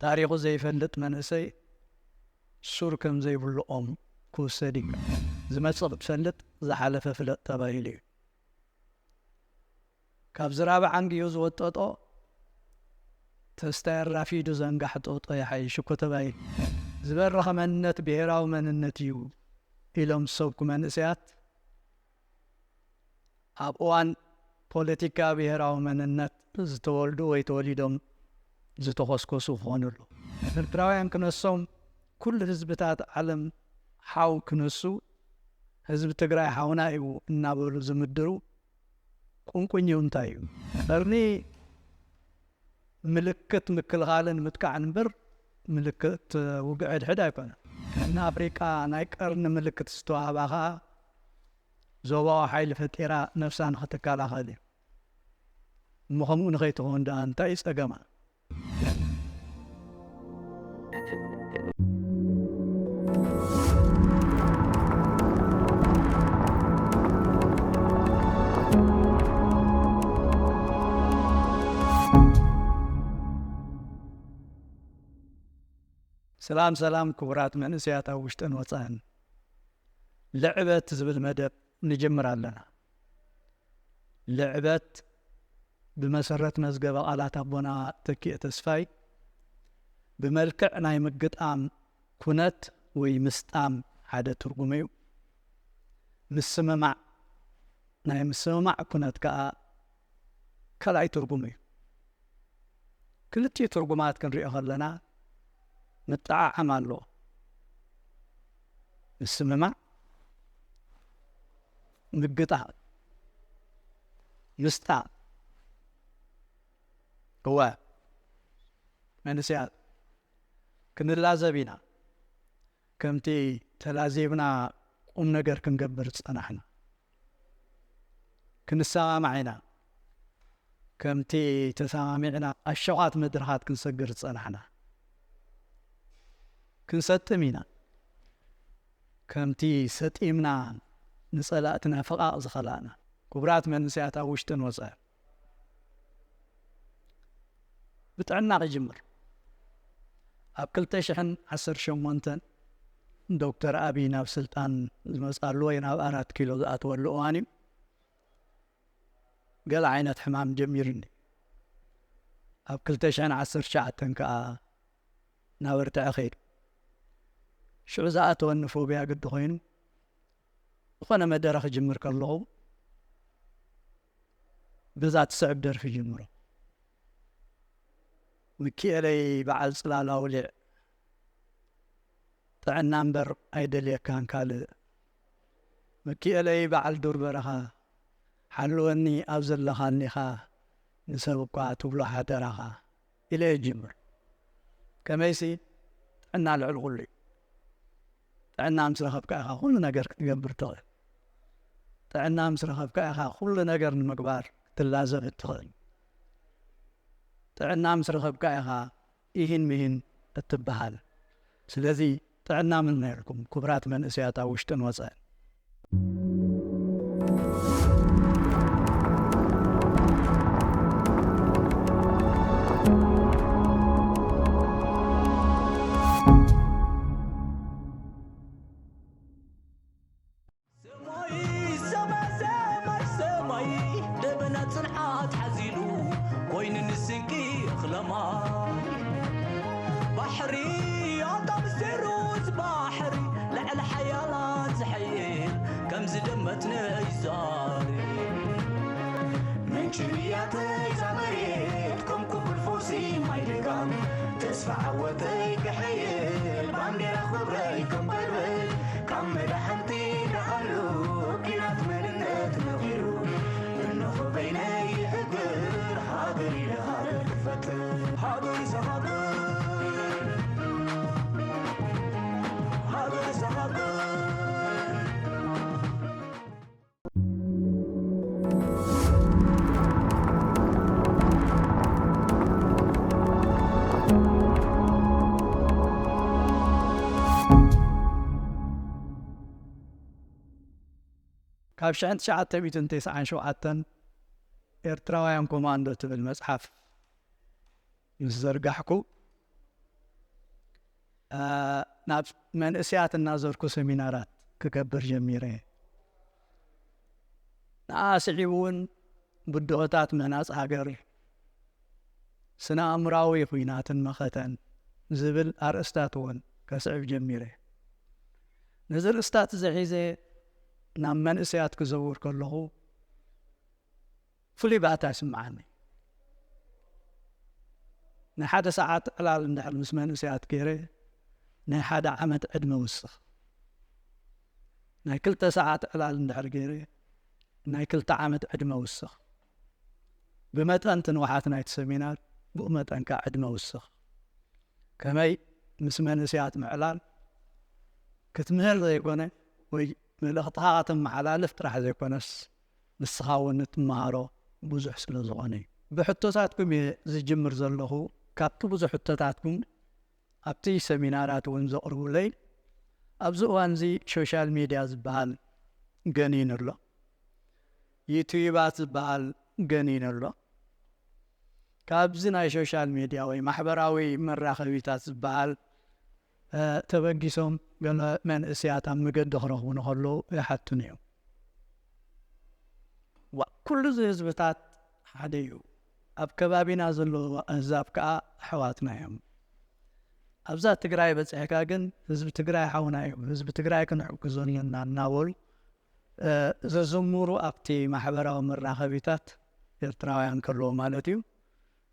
ታሪኹ ዘይፈልጥ መንእሰይ ሱር ከም ዘይብሉ ኦም ክውሰድ እዩ። ዝመጽእ ክትፈልጥ ዝሓለፈ ፍለጥ ተባሂሉ እዩ። ካብ ዝራብ ዓንጊኡ ዝወጠጦ ተስታይ ኣራፊዱ ዘንጋሕ ጦጦ ይሓይሽ እኮ ተባሂሉ። ዝበረኸ መንነት ብሄራዊ መንነት እዩ ኢሎም ዝሰብኩ መንእሰያት ኣብ እዋን ፖለቲካ ብሄራዊ መንነት ዝተወልዱ ወይ ተወሊዶም ዝተኾስኮሱ ክኾኑ ኣለዉ። ኤርትራውያን ክነሶም ኩሉ ህዝብታት ዓለም ሓው ክነሱ ህዝቢ ትግራይ ሓውና እዩ እናበሉ ዝምድሩ ቁንቁኝ እንታይ እዩ? ቀርኒ ምልክት ምክልኻልን ምጥቃዕን እምበር ምልክት ውግእ ሕድሕድ ኣይኮነን። ቀርኒ ኣፍሪቃ ናይ ቀርኒ ምልክት ዝተዋህባ ኸኣ ዞባዊ ሓይሊ ፈጢራ ነፍሳ ንኽትከላኸል እዩ። እሞ ከምኡ ንኸይትኸውን ደኣ እንታይ እዩ ጸገማ? ሰላም ሰላም ክቡራት መንእሰያት ኣብ ውሽጥን ወጻእን። ልዕበት ዝብል መደብ ንጅምር ኣለና። ልዕበት ብመሰረት መዝገበ ቃላት ኣቦና ተኪኤ ተስፋይ ብመልክዕ ናይ ምግጣም ኩነት ወይ ምስጣም ሓደ ትርጉም እዩ። ምስምማዕ፣ ናይ ምስምማዕ ኩነት ከኣ ካልኣይ ትርጉም እዩ። ክልቲኡ ትርጉማት ክንሪኦ ከለና ምጥዓዓም ኣሎ። ምስምማዕ፣ ምግጣም፣ ምስጣም። እወ፣ መንእሰያት ክንላዘብ ኢና። ከምቲ ተላዚብና ቁም ነገር ክንገብር ዝጸናሕና፣ ክንሰማማዕ ኢና። ከምቲ ተሰማሚዕና ኣሸቓት መድረኻት ክንሰግር ዝጸናሕና፣ ክንሰጥም ኢና። ከምቲ ሰጢምና ንጸላእትና ፈቓቕ ዝኸላእና፣ ክቡራት መንእሰያት ኣብ ውሽጥን ወጻእን፣ ብጥዕና ክጅምር። ኣብ ክልተ ሽሕን ዓሰርተ ሸሞንተን ዶክተር ኣብይ ናብ ስልጣን ዝመጻሉ ወይ ናብ ኣራት ኪሎ ዝኣትወሉ እዋን እዩ። ገለ ዓይነት ሕማም ጀሚሩኒ። ኣብ ክልተ ሽሕን ዓሰርተ ትሽዓተን ከኣ እናበርትዐ ከይዱ። ሽዑ ዝኣተወኒ ፎብያ ግዲ ኮይኑ፣ ዝኾነ መደረ ክጅምር ከለኹ፣ በዛ ትስዕብ ደርፊ ጅምሮ። ምኪኤለይ በዓል ጽላል ኣውሊዕ፣ ጥዕና እምበር ኣይደልየካን ካልእ። ምኪኤለይ በዓል ዱር በረኻ፣ ሓልወኒ ኣብ ዘለኻኒኻ፣ ንሰብ እኳ ትብሎ ሓደራኻ ኢለ እጅምር። ከመይሲ ጥዕና ልዕሊ ኩሉ እዩ። ጥዕና ምስ ረኸብካ ኢኻ ኩሉ ነገር ክትገብር ትኽእል። ጥዕና ምስ ረኸብካ ኢኻ ኩሉ ነገር ንምግባር ክትላዘብ እትኽእል። ጥዕና ምስ ረኸብካ ኢኻ ኢሂን ምሂን እትበሃል። ስለዚ ጥዕና ምነየልኩም ክቡራት መንእሰያት ኣብ ውሽጥን ወጻእን። ሰማይ፣ ሰማይ፣ ሰማይ፣ ሰማይ፣ ደበና ጽንዓት ሓዚሉ፣ ኮይኑ ንስንቂ እኽለ ማይ። ባሕሪ፣ ኣታ ምስጢሩስ ባሕሪ፣ ልዕሊ ሓያላት ዝሕይል፣ ከም ዝደመት ነይ ዛሪ። ምንጪ ንያተይ እዛ መሬት፣ ከም ኩብል ፈውሲ ማይ ድጋም፣ ተስፋ ዓወተይ ክሕይል፣ ባንዴራ ክብረይ ከንበልብል፣ ካብ መዳሕንቲ ደኣሉ ኲናት መንነት ነኺሩ፣ እንሆ በይነይ ይሕግር፣ ሃገር ኢለ ሃገር ክፈጥር። ሃገር ኢዛ ሃገር፣ ሃገር ኢዛ ሃገር። ካብ ሽሕን ትሽዓተ ሚእትን ተስዓን ሸውዓተን ኤርትራውያን ኮማንዶ ትብል መጽሓፍ ምስ ዘርጋሕኩ፣ ናብ መንእስያት እናዘርኩ ሰሚናራት ክገብር ጀሚረ። ንኣ ስዒቡ እውን ብድሆታት ምህናጽ ሃገር፣ ስነ ኣእምራዊ ኹናትን መኸተን ዝብል ኣርእስታት እውን ከስዕብ ጀሚረ። ነዚ ርእስታት እዚ ሒዘ ናብ መንእስያት ክዘውር ከለኹ ፍሉይ ባእታ ይስምዓኒ። ናይ ሓደ ሰዓት ዕላል እንድሕር ምስ መንእስያት ገይረ፣ ናይ ሓደ ዓመት ዕድመ ውስኽ። ናይ ክልተ ሰዓት ዕላል እንድሕር ገይረ፣ ናይ ክልተ ዓመት ዕድመ ውስኽ። ብመጠን እቲ ንውሓት ናይቲ ሰሚናር፣ ብኡ መጠን ከኣ ዕድመ ውስኽ። ከመይ ምስ መንእስያት ምዕላል ክትምህር ዘይኮነ፣ ወይ መልእኽትኻ ከተመሓላልፍ ጥራሕ ዘይኮነስ፣ ንስኻ እውን እትመሃሮ ብዙሕ ስለ ዝኾነ እዩ። ብሕቶታትኩም እየ ዝጅምር ዘለኹ። ካብቲ ብዙሕ ሕቶታትኩም ኣብቲ ሰሚናራት እውን ዘቕርቡለይ፣ ኣብዚ እዋን እዚ ሶሻል ሚድያ ዝበሃል ገኒኑ ኣሎ፣ ዩቱባት ዝበሃል ገኒኑ ኣሎ። ካብዚ ናይ ሶሻል ሚድያ ወይ ማሕበራዊ መራኸቢታት ዝበሃል፣ እ፣ ተበጊሶም ገለ መንእስያት ኣብ መገዲ ክረኽቡ ንኸለዉ ይሓቱኒ እዮም። ዋ፣ ኩሉ እዚ ህዝብታት ሓደ እዩ። ኣብ ከባቢና ዘለዉ ኣህዛብ ከኣ ኣሕዋትና እዮም። ኣብዛ ትግራይ በጺሕካ ግን ህዝቢ ትግራይ ሓውና እዩ፣ ህዝቢ ትግራይ ክንሕግዞ ኣለና እናበሉ፣ እ፣ ዝዝምሩ ኣብቲ ማሕበራዊ መራኸቢታት ኤርትራውያን ከለዉ ማለት እዩ።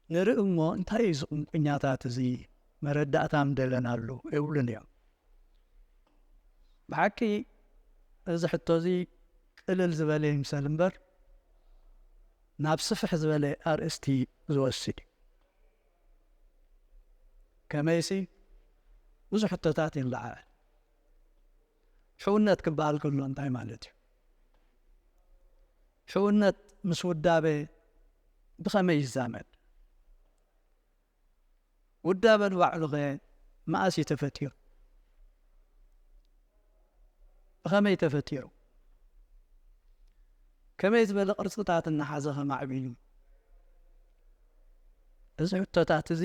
ንርኢ እሞ እንታይ እዩ እዚ ቁንቁኛታት እዚ መረዳእታ ምደለናሉ ይብሉን እዮም። ብሓቂ እዚ ሕቶ እዚ ቅልል ዝበለ ይምሰል እምበር ናብ ስፍሕ ዝበለ ኣርእስቲ ዝወስድ እዩ። ከመይሲ ብዙሕ ሕቶታት ይለዓል። ሕውነት ክበሃል ከሎ እንታይ ማለት እዩ? ሕውነት ምስ ውዳበ ብኸመይ ይዛመድ? ውዳበ ንባዕሉ ኸ መኣስ እዩ ተፈጢሩ? ብኸመይ ተፈጢሩ? ከመይ ዝበለ ቅርጽታት እናሓዘ ኸ ማዕቢሉ? እዚ ሕቶታት እዚ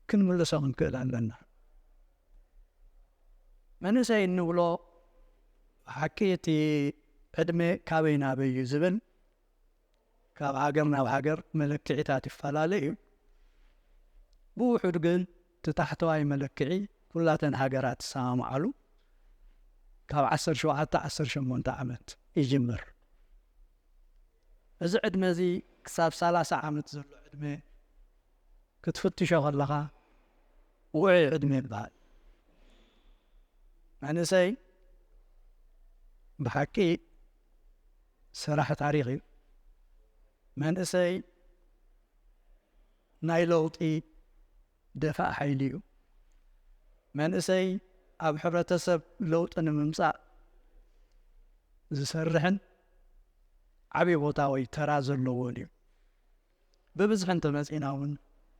ክንምልሶ ክንክእል ኣለና። መንእሰይ እንብሎ ሓቂ እቲ ዕድመ ካበይ ናበይ እዩ ዝብል ካብ ሃገር ናብ ሃገር መለክዒታት ይፈላለ እዩ። ብውሑድ ግን እቲ ታሕተዋይ መለክዒ ኩላተን ሃገራት ዝሰማምዓሉ ካብ ዓሰርተ ሸውዓተ ዓሰርተ ሸሞንተ ዓመት ይጅምር። እዚ ዕድመ እዚ ክሳብ ሰላሳ ዓመት ዘሎ ዕድመ ክትፍትሾ ከለኻ ውዑይ ዕድመ ይበሃል። መንእሰይ ብሓቂ ሰራሕ ታሪኽ እዩ። መንእሰይ ናይ ለውጢ ደፋእ ሓይሊ እዩ። መንእሰይ ኣብ ሕብረተሰብ ለውጢ ንምምጻእ ዝሰርሕን ዓብዪ ቦታ ወይ ተራ ዘለዎን እዩ። ብብዝሒ እንተመጺእና እውን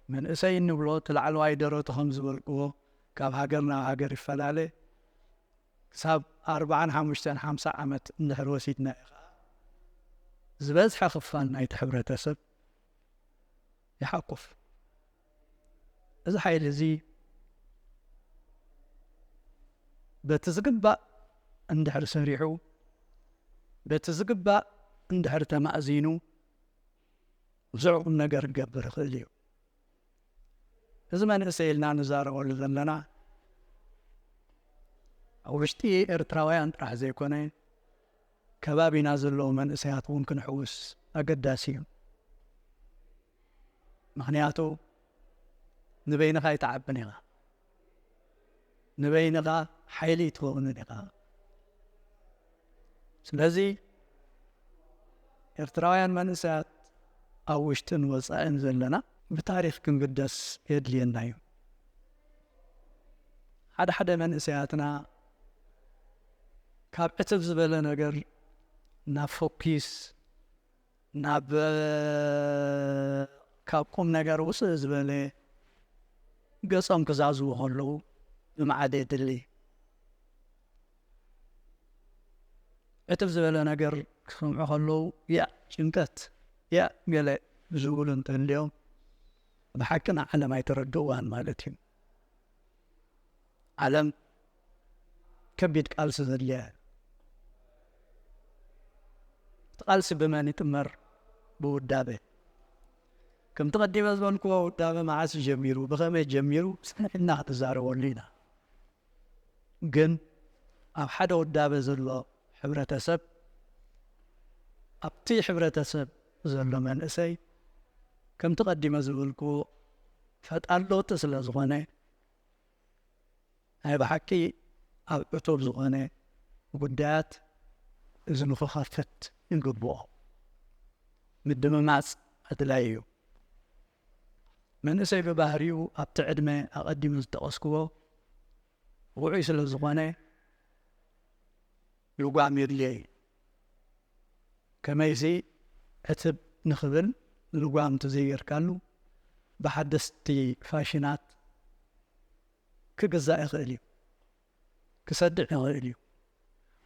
መንእሰይ እንብሎ እቲ ላዕለዋይ ደረቱ ከም ዝበልክዎ ካብ ሃገር ናብ ሃገር ይፈላለ። ክሳብ ኣርባዓን ሓሙሽተን ሓምሳ ዓመት እንድሕር ወሲድና እዩ ኸዓ ዝበዝሐ ክፋል ናይቲ ሕብረተሰብ ይሓቁፍ። እዚ ሓይሊ እዚ በቲ ዝግባእ እንድሕር ሰሪሑ፣ በቲ ዝግባእ እንድሕር ተማእዚኑ ብዙሕ ቁም ነገር ክገብር ይኽእል እዩ። እዚ መንእሰይ ኢልና ንዛረበሉ ዘለና ኣብ ውሽጢ ኤርትራውያን ጥራሕ ዘይኮነ ከባቢና ዘለዉ መንእሰያት እውን ክንሕውስ ኣገዳሲ እዩ። ምኽንያቱ ንበይንኻ ኣይትዓብን ኢኻ፣ ንበይንኻ ሓይሊ ኣይትኸውንን ኢኻ። ስለዚ ኤርትራውያን መንእሰያት ኣብ ውሽጥን ወጻእን ዘለና ብታሪኽ ክንግደስ የድልየና እዩ። ሓደ ሓደ መንእሰያትና ካብ ዕትብ ዝበለ ነገር ናብ ፎኪስ፣ ናብ ካብ ቁም ነገር ውፅእ ዝበለ ገጾም ክዛዝቡ ከለዉ ብመዓድ የድሊ። ዕትብ ዝበለ ነገር ክሰምዑ ከለዉ ያ ጭንቀት፣ ያ ገለ ዝብሉ እንተልዮም ብሓቂ ንዓለም ኣይተረድእዋን ማለት እዩ። ዓለም ከቢድ ቃልሲ ዘድልያ። እቲ ቃልሲ ብመን ይጥመር? ብውዳበ። ከምቲ ቀዲመ ዝበልክዎ፣ ውዳበ መዓስ ጀሚሩ፣ ብኸመይ ጀሚሩ፣ ሰፊሕና ክትዛረበሉ ኢና። ግን ኣብ ሓደ ውዳበ ዘሎ ሕብረተሰብ፣ ኣብቲ ሕብረተሰብ ዘሎ መንእሰይ፣ ከምቲ ቀዲመ ዝበልክዎ፣ ፈጣን ለውጢ ስለ ዝኾነ፣ ናይ ብሓቂ ኣብ ዕቱብ ዝኾነ ጉዳያት እዝኑ ክኸፍት ይግብኦ። ምድምማፅ ኣድላይ እዩ። መንእሰይ ብባህሪኡ ኣብቲ ዕድመ ኣቐዲመ ዝጠቐስክዎ ውዑይ ስለ ዝኾነ ልጓም የድልዮ እዩ። ከመይሲ ዕትብ ንኽብል ልጓም እንተዘይጌርካሉ ብሓደስቲ ፋሽናት ክግዛእ ይኽእል እዩ፣ ክሰድዕ ይኽእል እዩ፣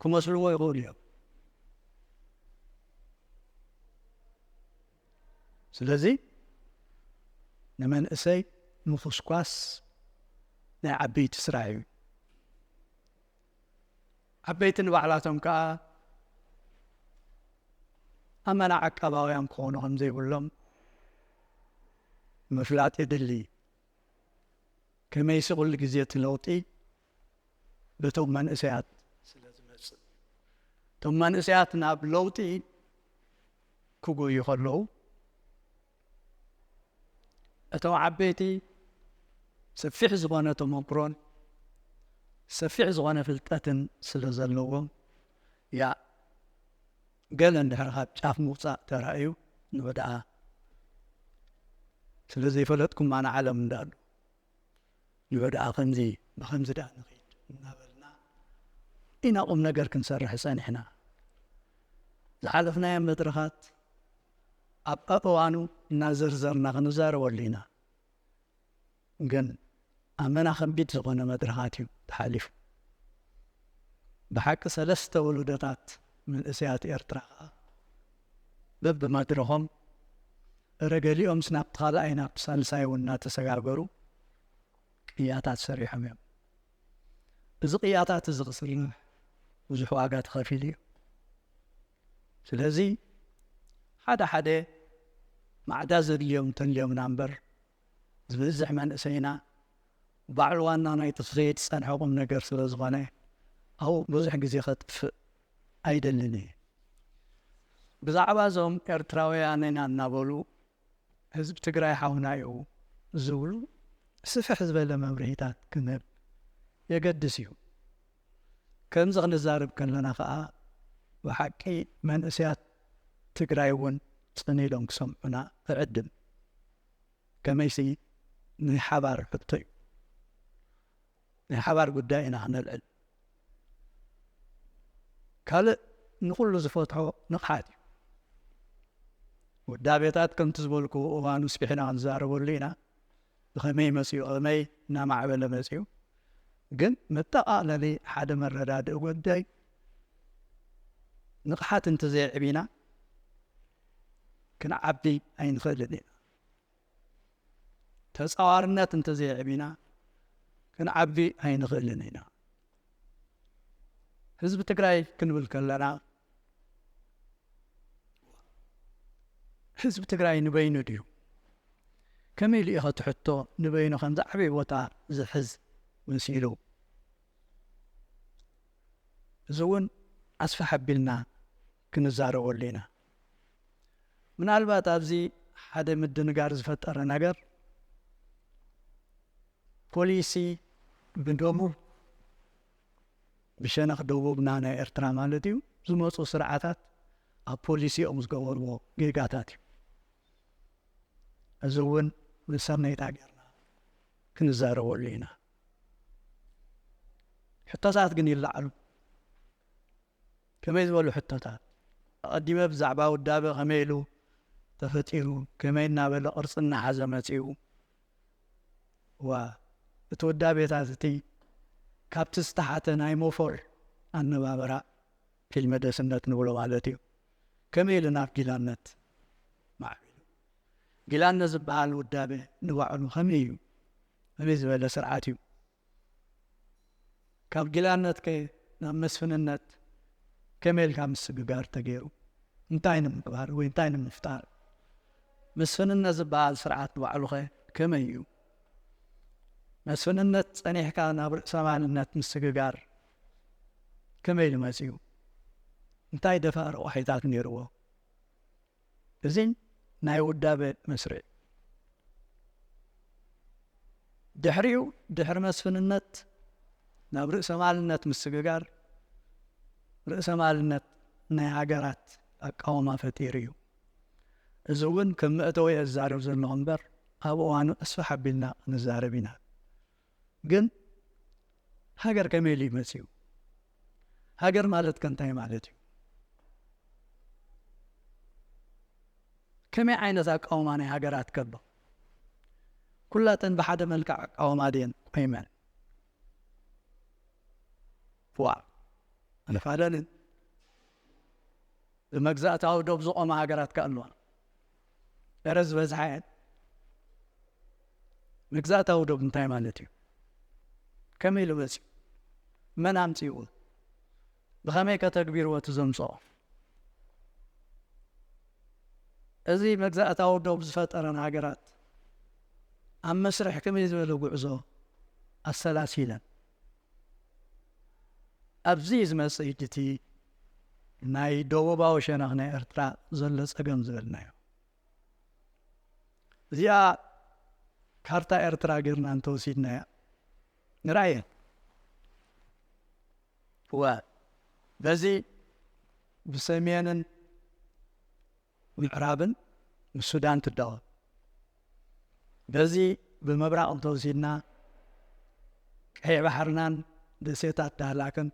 ክመስልዎ ይኽእሉ እዮም። ስለዚ ንመንእሰይ ምኹስኳስ ናይ ዓበይቲ ስራሕ እዩ። ዓበይቲ ንባዕላቶም ከኣ ኣመና ዓቃባውያን ክኾኑ ከም ዘይብሎም ምፍላጥ የድሊ። ከመይሲ ኩሉ ግዜ እቲ ለውጢ በቶም መንእሰያት ስለ ዝመጽእ፣ እቶም መንእሰያት ናብ ለውጢ ክጎዩ ከለዉ፣ እቶም ዓበይቲ ሰፊሕ ዝኾነ ተመክሮን ሰፊሕ ዝኾነ ፍልጠትን ስለ ዘለዎም፣ ያ ገለ እንድሕር ካብ ጫፍ ምውጻእ ተራእዩ፣ ንዑ ደኣ ስለ ዘይፈለጥኩማ ንዓለም እንዳሉ፣ ንዑ ደኣ ከምዚ ብኸምዚ ደኣ ንኺድ እናበልና ኢና ቁም ነገር ክንሰርሕ ጸኒሕና። ዝሓለፍናዮ መድረኻት ኣብ ኣእዋኑ እናዘርዘርና ክንዛረበሉ ኢና። ግን ኣመና ከቢድ ዝኾነ መድረኻት እዩ ተሓሊፉ። ብሓቂ ሰለስተ ውሉደታት መንእሰያት ኤርትራ ከኣ በብመድረኾም፣ እረ ገሊኦምስ ናብቲ ካልኣይ ናብቲ ሳልሳይ እውን እናተሰጋገሩ ቅያታት ሰሪሖም እዮም። እዚ ቅያታት እዚ ክስራሕ ብዙሕ ዋጋ ተኸፊሉ እዩ። ስለዚ ሓደ ሓደ ማዕዳ ዘድልዮም እንተልዮምና እምበር፣ ዝበዝሕ መንእሰይና ባዕሉ ዋና ናይቲ ክኸይድ ዝጸንሐ ቁም ነገር ስለ ዝኾነ፣ ኣብኡ ብዙሕ ግዜ ከጥፍእ ኣይደልን እየ። ብዛዕባ እዞም ኤርትራውያን ኢና እናበሉ ህዝቢ ትግራይ ሓውና እዩ ዝብሉ ስፍሕ ዝበለ መብርሂታት ክንህብ የገድስ እዩ። ከምዚ ክንዛረብ ከለና ኸኣ ብሓቂ መንእሰያት ትግራይ እውን ጽን ኢሎም ክሰምዑና እዕድም። ከመይሲ ናይ ሓባር ሕቶ እዩ። ናይ ሓባር ጉዳይ ኢና ክነልዕል። ካልእ ንኹሉ ዝፈትሖ ንቕሓት እዩ። ውዳቤታት ከምቲ ዝበልኩ እዋኑ ስፊሕና ክንዛረበሉ ኢና። ብኸመይ መጺኡ፣ ከመይ እናማዕበለ መጺኡ። ግን መጠቓለሊ ሓደ መረዳድኢ ጉዳይ ንቕሓት እንተዘየዕቢና ክንዓቢ ኣይንኽእልን ኢና። ተጻዋርነት እንተዘየዕቢና ክንዓቢ ኣይንኽእልን ኢና። ህዝቢ ትግራይ ክንብል ከለና ህዝቢ ትግራይ ንበይኑ ድዩ? ከመይ ኢሉ ኢኸ እቲ ሕቶ ንበይኑ ከምዚ ዓብዪ ቦታ ዝሕዝ መሲሉ? እዚ እውን ኣስፍሕ ኣቢልና ክንዛረበሉ ኢና። ምናልባት ኣብዚ ሓደ ምድንጋር ዝፈጠረ ነገር ፖሊሲ ብደቡብ ብሸነኽ ደቡብና ናይ ኤርትራ ማለት እዩ ዝመፁ ስርዓታት ኣብ ፖሊሲኦም ዝገበርዎ ጌጋታት እዩ። እዚ እውን ንሰነይታ ጌርና ክንዛረበሉ ኢና። ሕቶታት ግን ይለዓሉ። ከመይ ዝበሉ ሕቶታት? ኣቐዲመ ብዛዕባ ውዳበ ከመይ ኢሉ ተፈጢሩ፣ ከመይ እናበለ ቅርፂ እናሓዘ መፂኡ? ዋ፣ እቲ ውዳቤታት እቲ ካብቲ ዝተሓተ ናይ ሞፎር ኣነባበራ ፊልመ ደስነት ንብሎ ማለት እዩ። ከመይ ኢሉ ናብ ጊላነት ማዕቢሉ? ጊላነት ዝበሃል ውዳቤ ንባዕሉ ከመይ እዩ? ከመይ ዝበለ ስርዓት እዩ? ካብ ጊላነትከ ናብ መስፍንነት ከመይ ኢልካ ምስግጋር ተገይሩ? እንታይ ንምግባር ወይ እንታይ ንምፍጣር? መስፍንነት ዝበሃል ስርዓት ባዕሉኸ ከመይ እዩ? መስፍንነት ጸኒሕካ ናብ ርእሰማልነት ምስግጋር ከመይ ኢሉ መጺኡ? እንታይ ደፋእ ረቋሒታት ነይርዎ? እዚ ናይ ውዳበ መስርዕ። ድሕሪኡ፣ ድሕሪ መስፍንነት ናብ ርእሰማልነት ምስግጋር፣ ርእሰማልነት ናይ ሃገራት ኣቃውማ ፈጢሩ እዩ። እዚ እውን ከም መእተዊ እየ ዝዛረብ ዘለኹ እምበር፣ ኣብ እዋኑ ኣስፍሕ ኣቢልና ክንዛረብ ኢና። ግን ሃገር ከመይ ኢሉ እዩ መጺኡ? ሃገር ማለት ከ እንታይ ማለት እዩ? ከመይ ዓይነት ኣቃውማ ናይ ሃገራት ከሎ? ኩላተን ብሓደ መልክዕ ኣቃውማ ድየን ቆይመን? ዋ፣ ኣይፋለንን። ብመግዛእታዊ ዶብ ዝቖማ ሃገራት ከ ኣለዋ? ኧረ ዝበዝሓ እየን። መግዛእታዊ ዶብ እንታይ ማለት እዩ? ከመይ ኢሉ መጺኡ? መን ኣምጺእዎ? ብኸመይ ከተግቢርዎ እቲ ዘምጽኦ? እዚ መግዛእታዊ ዶብ ዝፈጠረን ሃገራት ኣብ መስርሕ ከመይ ዝበለ ጉዕዞ ኣሰላሲለን? ኣብዚ ዝመጽእ ሕጂ እቲ ናይ ደቡባዊ ሸነኽ ናይ ኤርትራ ዘሎ ጸገም ዝበልናዮ። እዚኣ ካርታ ኤርትራ ጌርና እንተወሲድናያ ንርኣየ። እወ፣ በዚ ብሰሜንን ምዕራብን ምስ ሱዳን ትዳወብ። በዚ ብምብራቕ እንተወሲድና ቀይሕ ባሕርናን ደሴታት ዳህላክን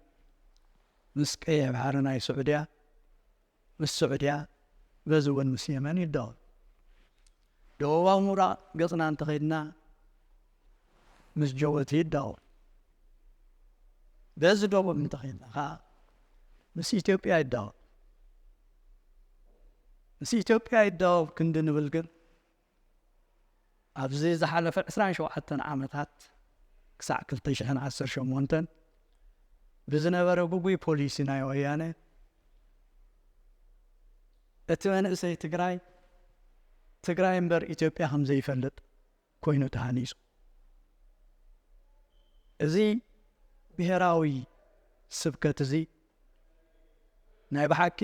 ምስ ቀይሕ ባሕሪ ናይ ስዑድያ፣ ምስ ስዑድያ፣ በዚ እውን ምስ የመን ይዳወብ። ደቡባዊ ምብራቕ ገጽና እንተኸድና ምስ ጀቡቲ ይዳወብ። በዚ ደቡብ እንተኸድና ኸዓ ምስ ኢትዮጵያ ይዳወብ። ምስ ኢትዮጵያ ይዳወብ ክንዲ ንብል ግን ኣብዚ ዝሓለፈ ዕስራን ሸውዓተን ዓመታት ክሳዕ ክልተ ሽሕን ዓሰርተ ሸሞንተን ብዝነበረ ግጉይ ፖሊሲ ናይ ወያነ እቲ መንእሰይ ትግራይ፣ ትግራይ እምበር ኢትዮጵያ ከም ዘይፈልጥ ኮይኑ ተሃኒጹ። እዚ ብሄራዊ ስብከት እዚ ናይ ብሓቂ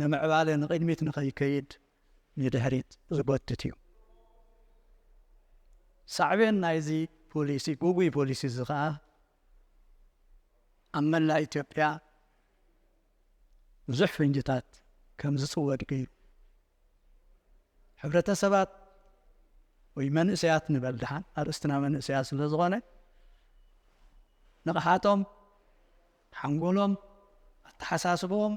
ንምዕባለ ንቕድሚት ንኸይከይድ ንድሕሪት ዝጎትት እዩ። ሳዕቤን ናይዚ ፖሊሲ፣ ግጉይ ፖሊሲ እዚ ኸዓ ኣብ መላእ ኢትዮጵያ ብዙሕ ፈንጅታት ከም ዝጽወድ ገይሩ። ሕብረተሰባት ወይ መንእሰያት ንበል ደሓን፣ ኣርእስትና መንእሰያት ስለ ዝኾነ፣ ንቕሓቶም፣ ሓንጎሎም፣ ኣተሓሳስቦም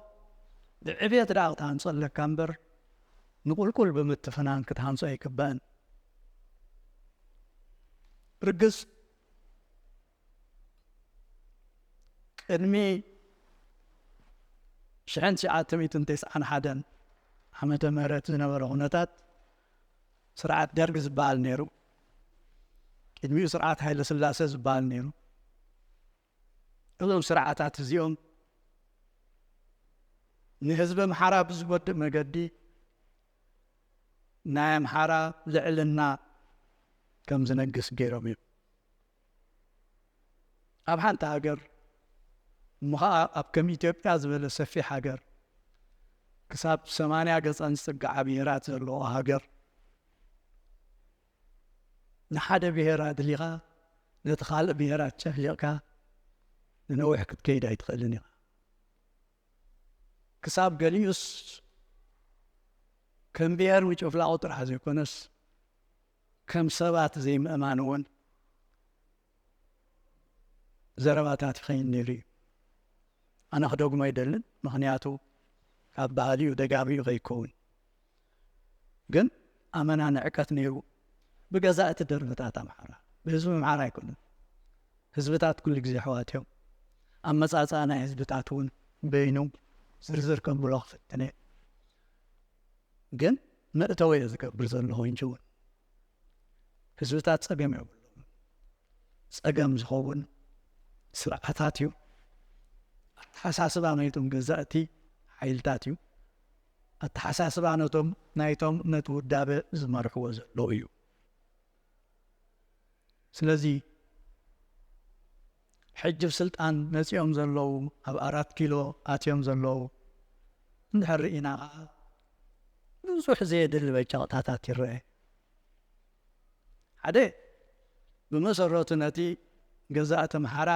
ብዕብየት ደኣ ክትሃንጾ ኣለካ እምበር፣ ንቁልቁል ብምትፍናን ክትሃንጾ ኣይግባእን። ርግጽ፣ ቅድሚ ሽሕን ትሽዓተ ሚእትን ተስዓን ሓደን ዓመተ ምህረት ዝነበረ ኩነታት ስርዓት ደርግ ዝበሃል ነይሩ። ቅድሚኡ ስርዓት ሃይለ ስላሴ ዝበሃል ነይሩ። እዞም ስርዓታት እዚኦም ንህዝቢ ኣምሓራ ብዝጎድእ መገዲ ናይ ኣምሓራ ልዕልና ከም ዝነግስ ገይሮም እዮም። ኣብ ሓንቲ ሃገር፣ እሞ ኸዓ ኣብ ከም ኢትዮጵያ ዝበለ ሰፊሕ ሃገር፣ ክሳብ ሰማንያ ገጸን ዝጽግዓ ብሄራት ዘለዎ ሃገር፣ ንሓደ ብሄር ኣድሊኻ ነቲ ካልእ ብሄር ኣጨፍሊቕካ ንነዊሕ ክትከይድ ኣይትኽእልን ኢኻ። ክሳብ ገሊኡስ ከም ብሄር ምጭፍላቑ ጥራሕ ዘይኮነስ፣ ከም ሰባት ዘይምእማን እውን ዘረባታት ይኸይድ ነይሩ እዩ። ኣነ ክደግሞ ኣይደልን፣ ምኽንያቱ ካብ ባህሊኡ ደጋሚኡ ከይከውን። ግን ኣመና ንዕቀት ነይሩ ብገዛእቲ ደርብታት ኣምሓራ፣ ብህዝቢ ኣምሓራ ኣይኮነን። ህዝብታት ኩሉ ግዜ ኣሕዋት እዮም። ኣመጻጽኣ ናይ ህዝብታት እውን በይኑ ዝርዝር ከብሎ ክፍትን እየ። ግን መእተዊ እየ ዝገብር ዘለኹ እንጂ እውን ህዝብታት ጸገም የብሎም። ጸገም ዝኸውን ስርዓታት እዩ። ኣተሓሳስባ ናይቶም ገዛእቲ ሓይልታት እዩ። ኣተሓሳስባ ነቶም ናይቶም ነቲ ውዳበ ዝመርሕዎ ዘለዉ እዩ። ስለዚ ሕጂ ብስልጣን መጺኦም ዘለዉ፣ ኣብ ኣራት ኪሎ ኣትዮም ዘለዉ እንድሕር ርኢና ኸዓ ብዙሕ ዘየድሊ በጨቕታታት ይረአ። ሓደ ብመሰረቱ ነቲ ገዛእቲ ኣምሓራ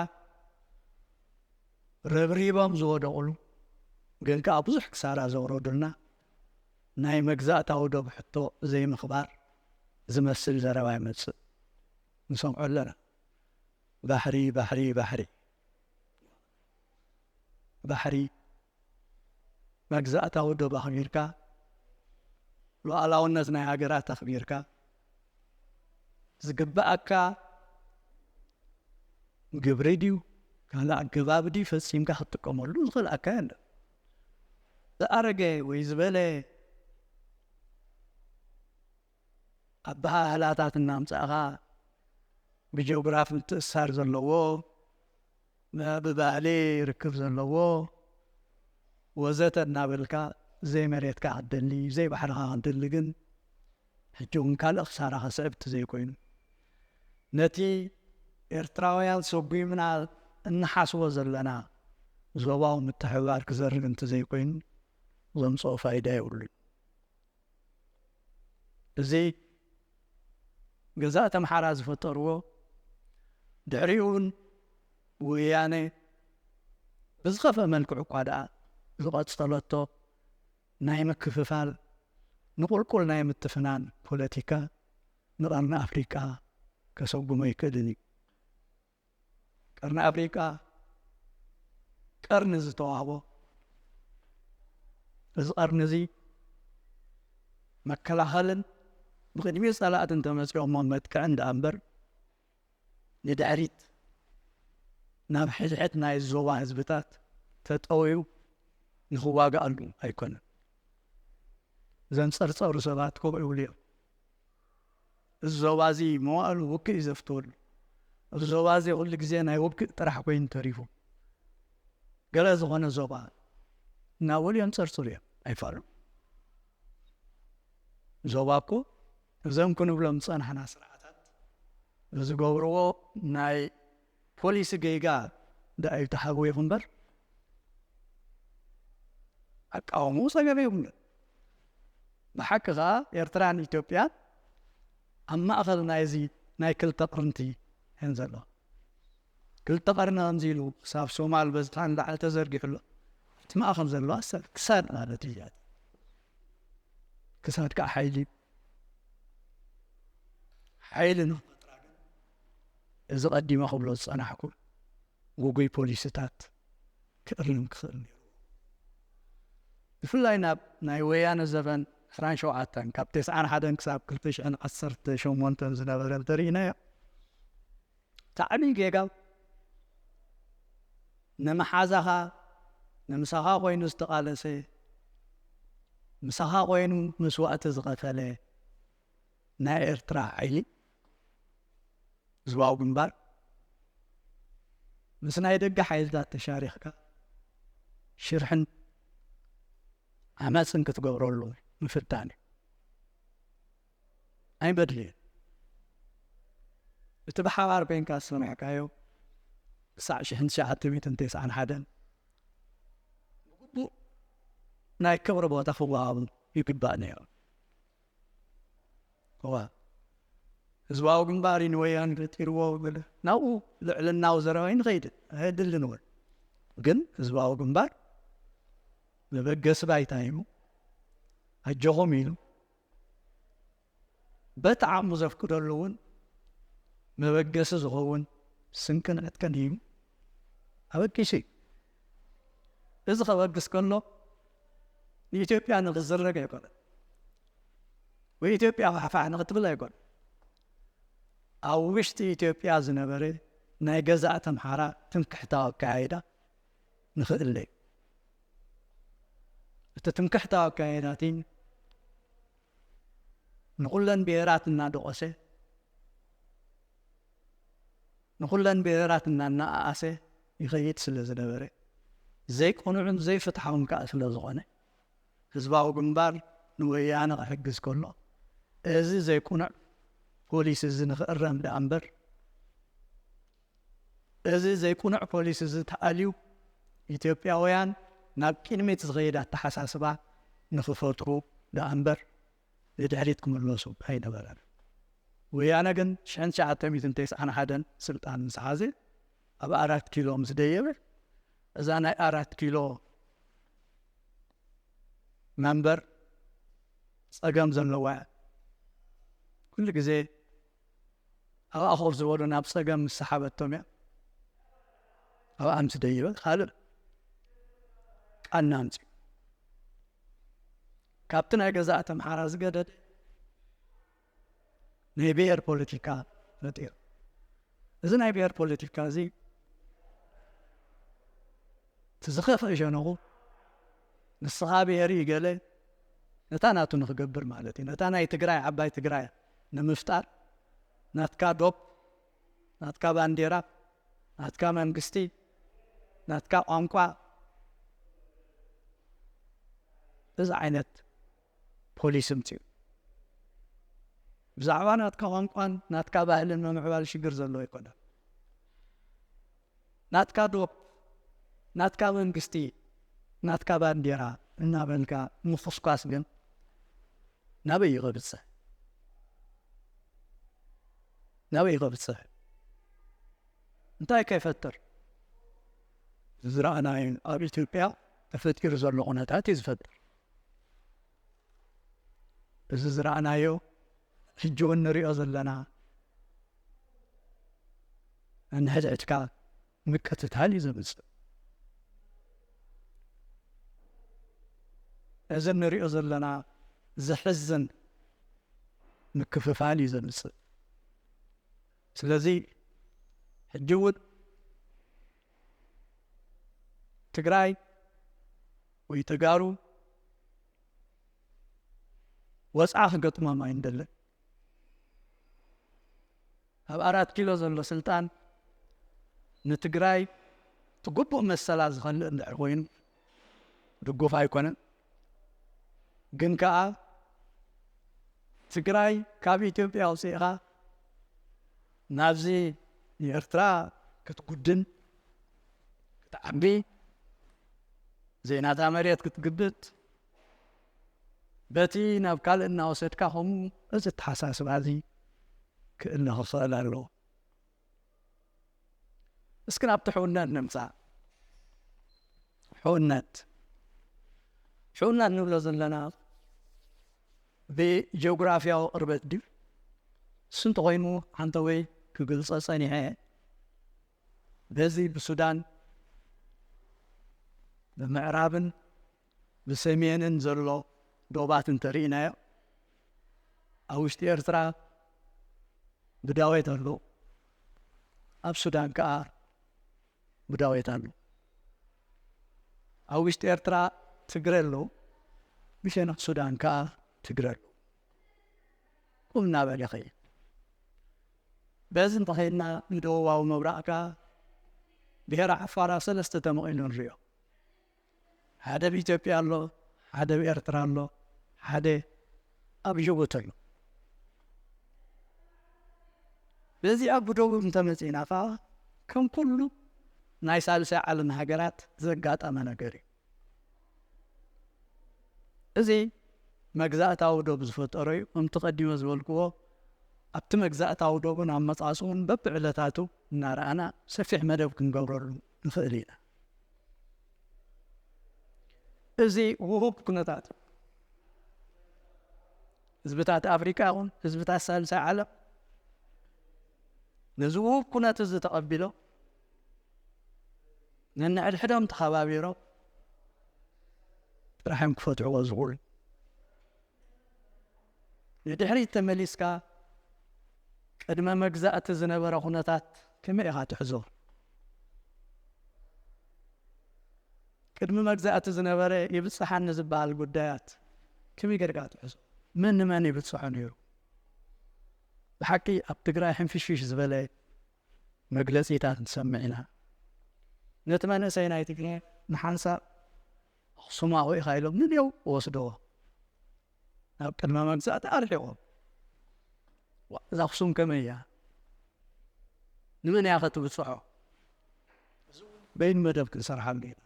ረብሪቦም ዝወደቑሉ ግን ከኣ ብዙሕ ክሳራ ዘውረዱልና ናይ መግዛእታዊ ዶብ ሕቶ ዘይምኽባር ዝመስል ዘረባ ይመጽእ ንሰምዖ ኣለና። ባሕሪ ባሕሪ ባሕሪ ባሕሪ መግዛእታዊ ዶብ ኣኽቢርካ፣ ሉዓላውነት ናይ ሃገራት ኣኽቢርካ፣ ዝግብኣካ ግብሪ ድዩ ካልእ ኣገባብ ድዩ ፈጺምካ ክትጥቀመሉ ዝኽእልኣካ የለን። ዝኣረገ ወይ ዝበለ ኣበሃህላታት እናምጻእኻ ብጂኦግራፊ ምትእስሳር ዘለዎ ብባህሊ ርክብ ዘለዎ ወዘተ እናበልካ ዘይመሬትካ ክትደሊ ዘይባሕርኻ ክትደሊ ግን ሕጂ እውን ካልእ ክሳራ ከስዕብ እንተዘይኮይኑ ነቲ ኤርትራውያን ሰጒምና እንሓስቦ ዘለና ዞባዊ ምትሕብባር ክዘርግ እንተዘይኮይኑ ዘምፅኦ ፋይዳ የብሉን። እዚ ገዛእቲ ኣምሓራ ዝፈጠርዎ ድሕሪኡ እውን ወያነ ብዝኸፍአ መልክዑ እኳ ደኣ ዝቐጸለቶ ናይ ምክፍፋል ንቁልቁል ናይ ምትፍናን ፖለቲካ ንቐርኒ ኣፍሪቃ ከሰጉሞ ኣይክእልን እዩ። ቀርኒ ኣፍሪቃ ቀርኒ ዝተዋህቦ እዚ ቀርኒ እዚ መከላኸልን ብቕድሚኡ ጸላእቲ እንተመጺኦሞ መጥቅዕን ደኣ እምበር ንድሕሪት ናብ ሕድሕድ ናይ ዞባ ህዝብታት ተጠውዩ ንኽዋግኣሉ ኣይኮነን። ዘንጸርጸሩ ሰባት ከምኡ ይብሉ እዮም። እዚ ዞባ እዚ መዋእሉ ውግእ እዩ ዘፍትወሉ። እዚ ዞባ እዚ ኩሉ ግዜ ናይ ውግእ ጥራሕ ኮይኑ ተሪፉ። ገለ ዝኾነ ዞባ እናበሉ የንጸርጽሩ እዮም፣ ኣይፋሉን። ዞባ እኮ እዞም ክንብሎም ዝጸናሕና ስርዓታት ዝገብርዎ ናይ ፖሊሲ ጌጋ ደኣ እዩ ተሓቢኡ እምበር ኣቃውምኡ ጸገም የብሉን። ብሓቂ ኸኣ ኤርትራን ኢትዮጵያን ኣብ ማእኸል ናይዚ ናይ ክልተ ቅርንቲ እየን ዘለዋ። ክልተ ቀርኒ ከምዚ ኢሉ ክሳብ ሶማል በዝሓ ንላዕሊ ተዘርጊሑ ኣሎ። ኣብቲ ማእኸል ዘለዋ ሰብ ክሳድ ማለት እዩ። ክሳድ ከዓ ሓይሊ እዩ። ሓይሊ ንኽፈጥራ ግን እዚ ቀዲመ ክብሎ ዝጸናሕኩ ግጉይ ፖሊሲታት ክእርም ክኽእል ነይሩ። ብፍላይ ናብ ናይ ወያነ ዘበን ዕስራን ሸውዓተን ካብ ተስዓን ሓደን ክሳብ ክልተ ሽሕን ዓሰርተ ሸሞንተን ዝነበረ እንተርኢናዮ እቲ ዓብዪ ጌጋ ንመሓዛኻ ንምሳኻ ኮይኑ ዝተቓለሰ ምሳኻ ኮይኑ መስዋእቲ ዝኸፈለ ናይ ኤርትራ ሓይሊ ህዝባዊ ግንባር ምስ ናይ ደገ ሓይልታት ተሻሪኽካ ሽርሕን ዓመፅን ክትገብረሉ ምፍታን እዩ። ኣይመድልየን። እቲ ብሓባር ኮይንካ ዝሰማዕካዮ ክሳዕ ሽሕን ትሽዓተ ሚእትን ተስዓን ሓደን ብግቡእ ናይ ክብሪ ቦታ ክወሃቡ ይግባእ ነይሩ። እዋ ህዝባዊ ግንባር እዩ ንወያነ ፈጢርዎ ገለ ናብኡ ልዕልናዊ ዘረባ ኣይንኸይድን ኣየድልን እውን። ግን ህዝባዊ ግንባር መበገሲ ባይታ እዩ። ኣጆኹም ኢሉ በቲ ዓቕሙ ዘፍቅደሉ እውን መበገሲ ዝኸውን ስንቅን ዕጥቅን ሂቡ ኣበጊሱ እዩ። እዚ ከበግስ ከሎ ንኢትዮጵያ ንክዝረግ ኣይኮነን ወይ ኢትዮጵያ ፋሕፋሕ ንክትብል ኣይኮነን። ኣብ ውሽጢ ኢትዮጵያ ዝነበረ ናይ ገዛእቲ ኣምሓራ ትምክሕታዊ ኣካያይዳ ንክእለ እዩ። እቲ ትምክሕታዊ ኣካያይዳ እቲ ንኩለን ብሄራት እናደቆሰ ንኹለን ብሄራት እናነኣኣሰ ይኸይድ ስለ ዝነበረ፣ ዘይቅኑዕን ዘይፍትሓውን ከኣ ስለ ዝኾነ፣ ህዝባዊ ግንባር ንወያነ ክሕግዝ ከሎ፣ እዚ ዘይቅኑዕ ፖሊሲ እዚ ንኽእረም ደኣ እምበር፣ እዚ ዘይቅኑዕ ፖሊሲ እዚ ተኣልዩ፣ ኢትዮጵያውያን ናብ ቅድሚት ዝኸይድ ኣተሓሳስባ ንኽፈጥሩ ደኣ እምበር፣ ንድሕሪት ክምለሱ ኣይነበረን። ወያነ ግን ሽሕን ትሽዓተ ሚእትን ተስዓን ሓደን ስልጣን ምስ ሓዘ፣ ኣብ ኣራት ኪሎ ምስ ደየበ፣ እዛ ናይ ኣራት ኪሎ መንበር ጸገም ዘለዋ እያ። ኩሉ ግዜ ኣብኣ ኮፍ ዝበሉ ናብ ጸገም ምስ ሰሓበቶም እያ። ኣብኣ ምስ ደየበ ካልእ ቃና ኣምጺኡ። ካብቲ ናይ ገዛእቲ ኣምሓራ ዝገደደ ናይ ብሄር ፖለቲካ ፈጢሩ። እዚ ናይ ብሄር ፖለቲካ እዚ እቲ ዝኸፍአ ሸነኹ፣ ንስኻ ብሄር እዩ ገለ ነታ ናቱ ንኽገብር ማለት እዩ። ነታ ናይ ትግራይ፣ ዓባይ ትግራይ ንምፍጣር ናትካ ዶብ፣ ናትካ ባንዴራ፣ ናትካ መንግስቲ፣ ናትካ ቋንቋ፣ እዚ ዓይነት ፖሊሲ ምጽኡ። ብዛዕባ ናትካ ቋንቋን ናትካ ባህልን ምምዕባል ሽግር ዘለዎ ኣይኮነን። ናትካ ዶብ፣ ናትካ መንግስቲ፣ ናትካ ባንዴራ እናበልካ ምኹስኳስ ግን ናበይ እዩ ከብጽሕ? ናበይ እዩ ከብጽሕ? እንታይ ከይፈጥር? ዝረኣናዮ ኣብ ኢትዮጵያ ተፈጢሩ ዘሎ ኩነታት እዩ ዝፈጥር። እዚ ዝረኣናዮ ሕጂ እውን ንሪኦ ዘለና ንሕድሕድካ ምቅትታል እዩ ዘምጽእ። እዚ ንሪኦ ዘለና ዘሕዝን ምክፍፋል እዩ ዘምጽእ። ስለዚ ሕጂ እውን ትግራይ ወይ ተጋሩ ወጽዓ ክገጥሞም ኣይንደልን። ኣብ ኣራት ኪሎ ዘሎ ስልጣን ንትግራይ ትግቡእ መሰላ ዝኸልእ እንድሕር ኮይኑ ድጉፍ ኣይኮነን። ግን ከኣ ትግራይ ካብ ኢትዮጵያ ኣውፂእኻ ናብዚ ንኤርትራ ክትጉድን ክትዓቢ፣ ዘይናታ መሬት ክትግብት፣ በቲ ናብ ካልእ እናወሰድካ ከምኡ እዚ ኣተሓሳስባ እዚ ክእለ ክኽእል ኣለዎ። እስኪ ናብቲ ሕውነት ንምጻእ። ሕውነት፣ ሕውነት ንብሎ ዘለና ብጂኦግራፊያዊ ቅርበት ድዩ? እሱ እንተኾይኑ፣ ሓንተወይ ክግልጾ ጸኒሐ፣ በዚ ብሱዳን፣ ብምዕራብን ብሰሜንን ዘሎ ዶባት እንተርኢናዮ፣ ኣብ ውሽጢ ኤርትራ ብዳዌት ኣሎ፣ ኣብ ሱዳን ከኣ ብዳዌት ኣሎ። ኣብ ውሽጢ ኤርትራ ትግረ ኣሎ፣ ብሸነኽ ሱዳን ከኣ ትግረ ኣሎ። ቁም እናበለ ይኸይድ። በዚ እንተኸይድና ንደቡባዊ ምብራቕ ከኣ ብሄረ ዓፋር ኣብ ሰለስተ ተመቒሉ ንሪኦ። ሓደ ኣብ ኢትዮጵያ ኣሎ፣ ሓደ ኣብ ኤርትራ ኣሎ፣ ሓደ ኣብ ጅቡቲ ኣሎ። በዚኣ ብደቡብ እንተመጺእና ከኣ ከም ኩሉ ናይ ሳልሳይ ዓለም ሃገራት ዘጋጠመ ነገር እዩ። እዚ መግዛእታዊ ዶብ ዝፈጠሮ እዩ። ከምቲ ቀዲመ ዝበልክዎ፣ ኣብቲ መግዛእታዊ ዶብን ኣመጻጽኡን በብዕለታቱ እናረኣና ሰፊሕ መደብ ክንገብረሉ ንኽእል ኢና። እዚ ውሁብ ኩነታት እዩ። ህዝብታት ኣፍሪቃ ይኹን ህዝብታት ሳልሳይ ዓለም ነዚ ውሁብ ኩነት እዚ ተቐቢሎም ነንሕድሕዶም ተኸባቢሮም ጥራሕ እዮም ክፈትሕዎ ዝኽእሉ። ንድሕሪት ተመሊስካ ቅድመ መግዛእቲ ዝነበረ ኩነታት ከመይ ኢኻ ትሕዞ? ቅድሚ መግዛእቲ ዝነበረ ይብጽሓኒ ዝበሃል ጉዳያት ከመይ ጌርካ ትሕዞ? መን ንመን ይብጽሖ ነይሩ? ብሓቂ ኣብ ትግራይ ሕንፍሽፍሽ ዝበለ መግለጺታት ንሰምዕ ኢና። ነቲ መንእሰይ ናይ ትግራይ ንሓንሳብ ኣኽሱማዊ ኢኻ ኢሎም ንኔው ወስደዎ። ናብ ቅድመ መግዛእቲ ኣርሒቖም። ዋ፣ እዛ ኣኽሱም ከመይ እያ? ንመን እያ ኸትብጽሖ? በይን መደብ ክንሰርሓሉ ኢና።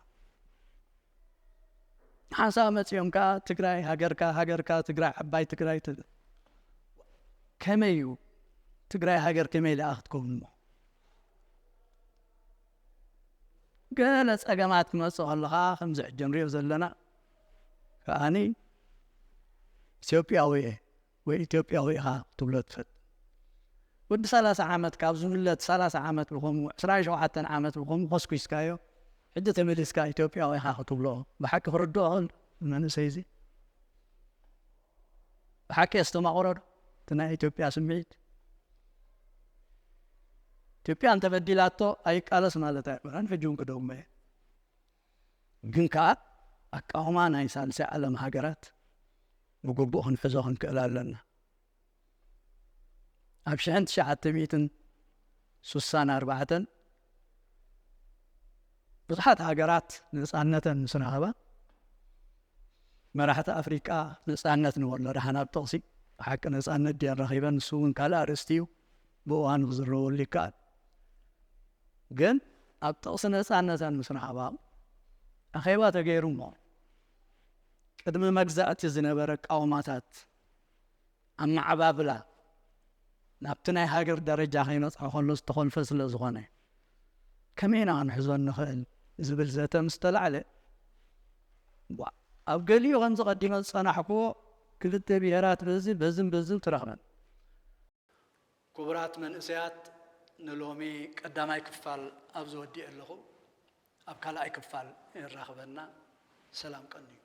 ሓንሳብ መጺኦም ከኣ ትግራይ ሃገርካ፣ ሃገርካ ትግራይ፣ ዓባይ ትግራይ ትብል። ከመይ እዩ ትግራይ ሃገር ከመይ ኢላ ክትከውን እሞ? ገለ ጸገማት ክመጽእ ከለኻ ከምዚ ሕጂ ንሪኦ ዘለና ከኣኒ ኢትዮጵያዊ እየ ወይ ኢትዮጵያዊ ኢኻ ክትብሎ ትፈት። ወዲ ሰላሳ ዓመት ካብ ዝውለድ ሰላሳ ዓመት ብኸምኡ ዕስራን ሸውዓተን ዓመት ብኸምኡ ኮስኩስካዮ ሕጂ ተመሊስካ ኢትዮጵያዊ ኢኻ ክትብሎ ብሓቂ ክርድኦ ይኽእል መንእሰይ እዚ? ብሓቂ የስተማቕሮ ዶ እቲ ናይ ኢትዮጵያ ስምዒት? ኢትዮጵያ እንተበዲላቶ ኣይቃለስ ማለት ኣይኮነን፣ ሕጂ እውን ክደግሞ እየ። ግን ከኣ ኣቃውማ ናይ ሳልሳይ ዓለም ሃገራት ብግቡእ ክንሕዞ ክንክእል ኣለና። ኣብ ሽሕን ትሽዓተ ሚእትን ስሳን ኣርባዕተን ብዙሓት ሃገራት ነጻነተን ምስ ረኸባ፣ መራሕቲ ኣፍሪቃ ነጻነት ንበሎ ደሓን ኣብ ጥቕሲ፣ ብሓቂ ነጻነት ድየን ረኺበን? ንሱ እውን ካልእ ኣርእስቲ እዩ፣ ብእዋኑ ክዝረበሉ ይከኣል። ግን ኣብ ጥቕሲ ነጻነተን ምስ ረኸባ፣ ኣኼባ ተገይሩ እሞ፣ ቅድሚ መግዛእቲ ዝነበረ ኣቃውማታት፣ ኣመዓባብላ ናብቲ ናይ ሃገር ደረጃ ከይበጽሐ ከሎ ዝተኾልፈ ስለ ዝኾነ፣ ከመይ ኢና ክንሕዞ እንኽእል ዝብል ዘተ ምስ ተላዕለ፣ ዋ፣ ኣብ ገሊኡ ከምዚ ቀዲመ ዝጸናሕክዎ ክልተ ብሄራት በዚ፣ በዝን በዝን ትረኽበን። ክቡራት መንእሰያት፣ ንሎሚ ቀዳማይ ክፋል ኣብዚ ወዲኤ ኣለኹ። ኣብ ካልኣይ ክፋል የራኽበና። ሰላም ቀንዩ።